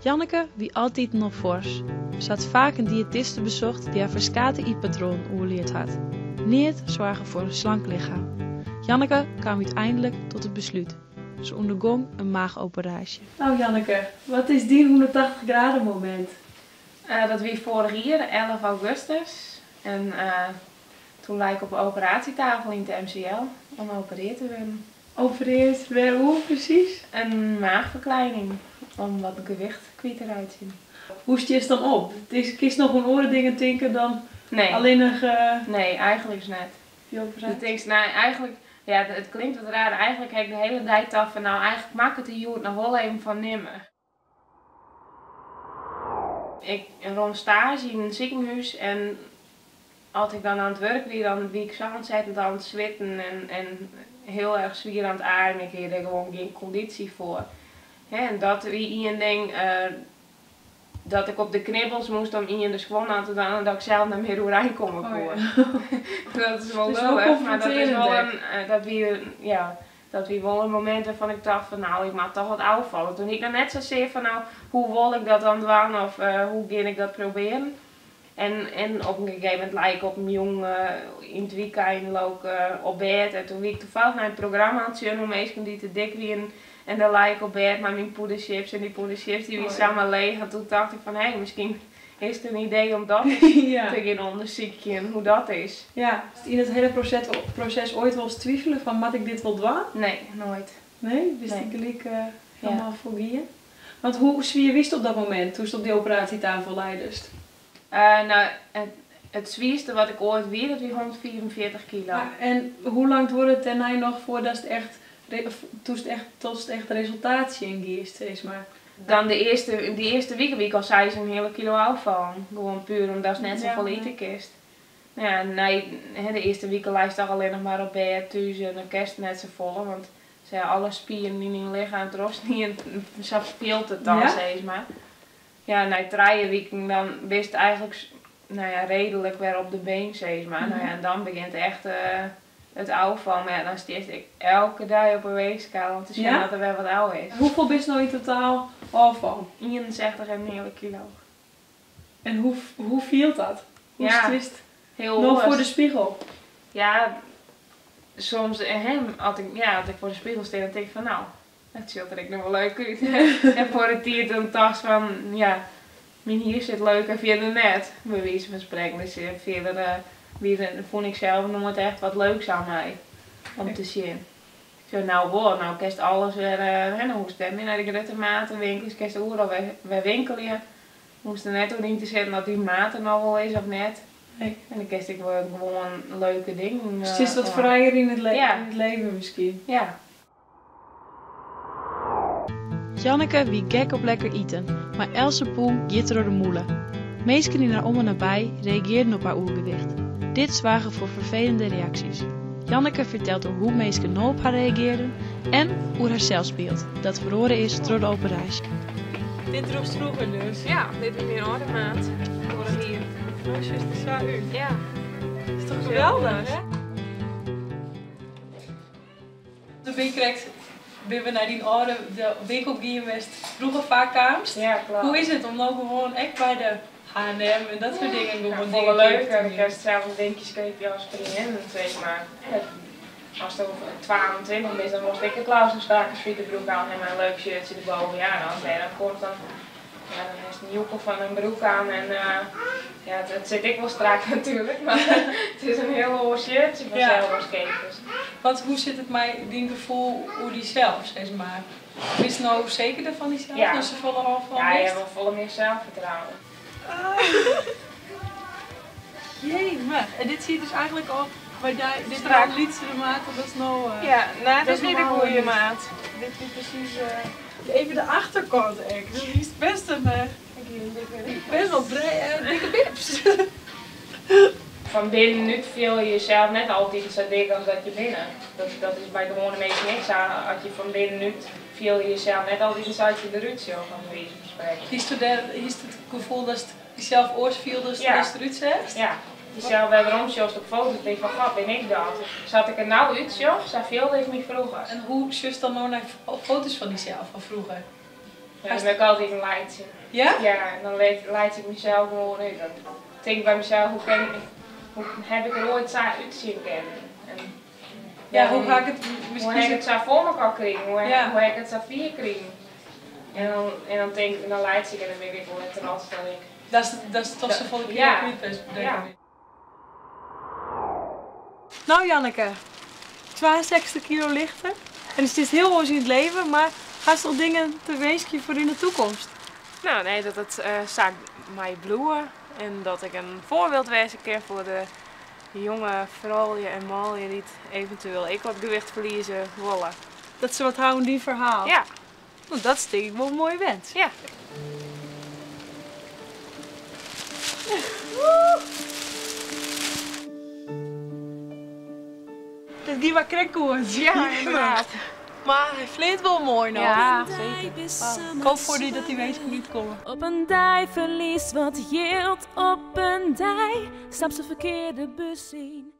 Janneke wie altiten al foars. Se hat faak in diëtiste besocht dy't har ferskate ytpatroanen oerleard hat. Neat soarge foar in slank lichem. Janneke kaam úteinlik tot it beslút. Se ûndergong in maachoperaasje. No Janneke, wat is dyn 180 graden momint? Dat wie foarich jier, 11 augustus. En toen lei ik op de operatietafel yn it MCL om operearre te wurden. Operearre wêroer presys? In maagverkleining, om wat gewicht kwyt te reitsjen. Hoe stiest dan op? Kinst noch oan oare dingen tinke dan Nee. allinnich Nee, eigentlik net. dy operaasje? Do tinkst, no eigentlik, ja, it klinkt wat raar, eigentlik ha ik de hiele dei tocht fan no, eigentlik moat ik it der hjoed noch wol even fan nimme. Ik rûn staazje yn in sikehûs en as ik dan oan it wurk wie, dan wie ik sa ontzettend oan it switten en hiel erch swier oan it ademjen. Ik hie dêr gewoan gjin kondysje foar. Hè, en dat wie ien ding, dat ik op de knibbels moast om ien de skuon oan te dwaan en dat ik sels net mear oerein komme koe. Dat is wol Dus wol lullich, mar dat is wol konfrontearjend in, dat wie, ja, dat wie wol in momint wêrfan ik tocht fan no, ik moat toch wat ôffalle. Toen hie ik noch net sasear fan no, hoe wol ik dat dan dwaan of hoe gean ik dat probearjen. En op in gegeven momint lei ik op in jûn yn it wykein leau ik op bêd en toen wie ik toevallig nei in programma oan it sjen oer minsken dy't te dik wienen. En dan lei ik op bêd mei myn pûde chips en dy pûde chips dy wie samar leech. En toen tocht ik fan hé, miskien is it in idee om dat ris te gean ûndersykjen, hoe dat is. Ja. Yn it hiele proses oait wolris twivele fan moat ik dit wol dwaan? Nee, noait. Nee? Bist Nee. gelyk hielendal foar gien? Want hoe swier wiest op dat momint, doe'tst op dy operaasjetafel leidest? No, it swierste wat ik oait wie, dat wie 145 kilo. Ja, en hoe lang duorre it dêrnei noch foardatst echt, doe'tst echt, totst echt resultaat sjen giest, sis mar? Dan de earste wike wie ik al 6,5 kilo ôffallen. Gewoan puer omdatst net safolle ite kinst. No ja, nei, hè, de earste wike leist toch allinnich mar op bêd thús en dan kinst net safolle, want se ha alle spieren yn dyn lichem trochsnien, sa fielt it dan, sis mar. Ja, nei 3 wiken dan bist eigentlik, no ja, reedlik wer op de been, sis mar. No ja, en dan begjint echt it ôffallen. Mar ja, dan stiest ek elke dei op 'e weechskaal om te sjen dat der wer wat ôf is. Hoefolle bist no yn totaal ôffallen? 61,5 kilo. En hoe fielt dat? Hoe stiest Hiel no oars. foar de spegel? Ja, soms, hè, ja, as ik foar de spegel stean, dan tink ik fan no, dat sjocht der ek noch wol leuk út. En foar de tiid dan tochtst fan, ja, myn hier sit leuk en fierder net, by wize fan sprekken. Dus fierder fûn ik sels noait echt wat leuks oan my om te sjen. Ik sei, no wol, no kinst alles wer, hè, dan hoechst net mear nei de grutte matenwinkels, kinst oeral wer winkelje. Hoechst der net oer yn te sitten oft dyn maat der noch wol is of net. Nee. En dan kinst ek wol gewoan leuke dingen Dus it is wat oan. frijer yn it leven miskien. Ja. Janneke wie gek op lekker iten, mar eltse pûn giet troch de mûle. Minsken yn har om en nabij reagearren op har oergewicht. Dit soarge foar ferfelende reaksjes. Janneke fertelt oer hoe minsken no op har reagearren en oer har selsbyld, dat feroare is troch de operaasje. Dit droechst froeger dus? Ja, dit wie myn âlde maat, foarich jier. No sjochst der sa út. Ja. Dat is toch geweldich, hè? Der bin krekt, binne we nei dyn âlde de winkel gien wêr'tst froeger faak kaamst. Ja, kloppet. Hoe is it om no gewoan ek by de H en M en dat soart dingen Ja, gewoan folle dingen leuker. keapje te Dan kinst sels dinkjes keapje as freondin, sis mar. Ast 22 bist, dan wolst ek it leafst in strakke spikerbroek oan en mei in leuk shirtje derboven. Ja, en ast dêr dan komst, dan, ja, dan hast in joekel fan in broek oan en ja, it sit ek wol strak natuerlik, mar it is in hiel oar shirtje fansels as keapest. Want hoe sit it mei dyn gefoel oer dysels, sis mar? Bist no sekerder fan dysels, Ja. no'tst safolle ôffallen Ja, je bist? ha wol folle mear zelfvertrouwen. Jemig, en dit siet dus eigentlik al by dy, dit Strak. is in lytsere maat dan dat is no Ja, no, dat dit is wie de normaal goede niet. maat. Dit wie presys Even de achterkant ek. Dat is best een Ik hie in dikke best wel dikke bips. Fan binnenút fiel je jezelf net altyd sa dik as dat je binne. Dat is by gewoane minsken ek sa. As je fan binnenút fiel je jezelf net altyd sa as je derút sjogge, om by wize fan sprekken. Hiest it gefoel datst dysels oars fieldest Ja. datst derút seachst? Ja. Jezelf wer werom sjochst op foto's, tink van, god, bin ik dat? Sa't ik der no útsjoch, sa fielde ik my froeger. En hoe sjochst dan no nei foto's fan dysels fan froeger? Ja, dan wil ik altyd in laitsje. Ja? Ja, en dan laitsje ik mysels gewoan út. Dan tink ik by mysels, hoe kin ik, hoe ha ik der oait sa útsjen kinnen? En Ja, hoe ha ik it Hoe ha ik it sa foar mekoar krigen? Hoe ha ik it sa fier krigen? En dan tink ik, dan laitsje ik en dan bin ik ek wol wer trots dat ik... Datst toch safolle kilo kwyt bist. Ja. No Janneke, 62 kilo lichter en it stiest hiel oars yn it leven, mar hast al dingen te winskjen foar yn de toekomst? No, nee, dat it sa mei bliuwe en dat ik in foarbyld wêze kin foar de jonge froulju en manlju dy't eventueel ek wat gewicht ferlieze wolle. Dat se wat ha oan dyn ferhaal. Ja. No, dat is tink ik wol in moaie wens. Ja. Dit gie mar krekt goed. Ja, ynderdaad. Mar hy fleant wol moai no. Ja, seker. Ik hoop foar dy dat dy minsken útkomme. Op in dei ferliest wat jild, op in dei stapst de ferkearde bus yn.